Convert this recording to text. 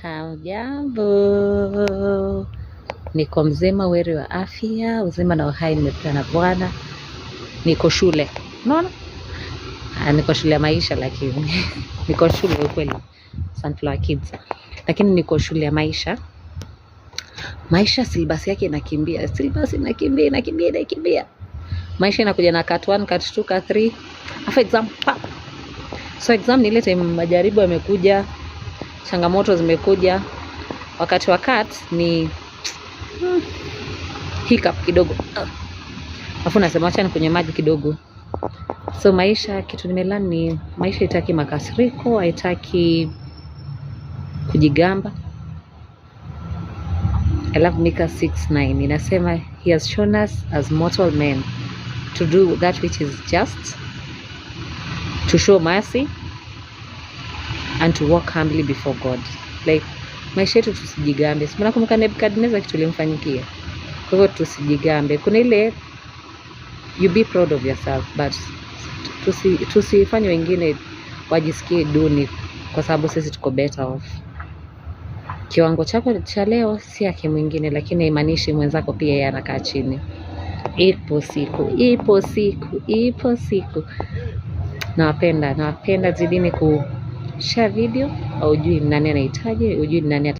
Hamjambo, niko mzima weri wa afya, uzima na uhai nimepewa na Bwana. Niko shule, unaona, niko shule ya maisha, lakini niko shule ukweli, Sunflower Kids, lakini niko shule ya maisha. Maisha syllabus yake inakimbia, syllabus inakimbia, inakimbia, inakimbia. Maisha inakuja na CAT 1, CAT 2, CAT 3, afa exam pap. So exam ni ile time majaribu yamekuja, changamoto zimekuja. Wakati wa CAT ni hiccup kidogo, alafu nasema acha nikunywe maji kidogo. So maisha, kitu nimelearn ni maisha haitaki makasiriko, haitaki kujigamba. I love Micah 6:9 inasema, "He has shown us as mortal men to do that which is just, to show mercy and to walk humbly before God." Like, maisha yetu tusijigambe. Si mnakumbuka Nebukadnezar kitu ilimfanyikia? Kwa hivyo tusijigambe. Kuna ile you be proud of yourself, but tusifanye wengine wajisikie duni kwa sababu sisi tuko better off. Kiwango chako cha leo si yake mwingine, lakini haimaanishi mwenzako pia yeye anakaa chini. Ipo siku, ipo siku, ipo siku. Nawapenda, nawapenda. Zidini ku share video, haujui ni nani anahitaji, hujui ni nani.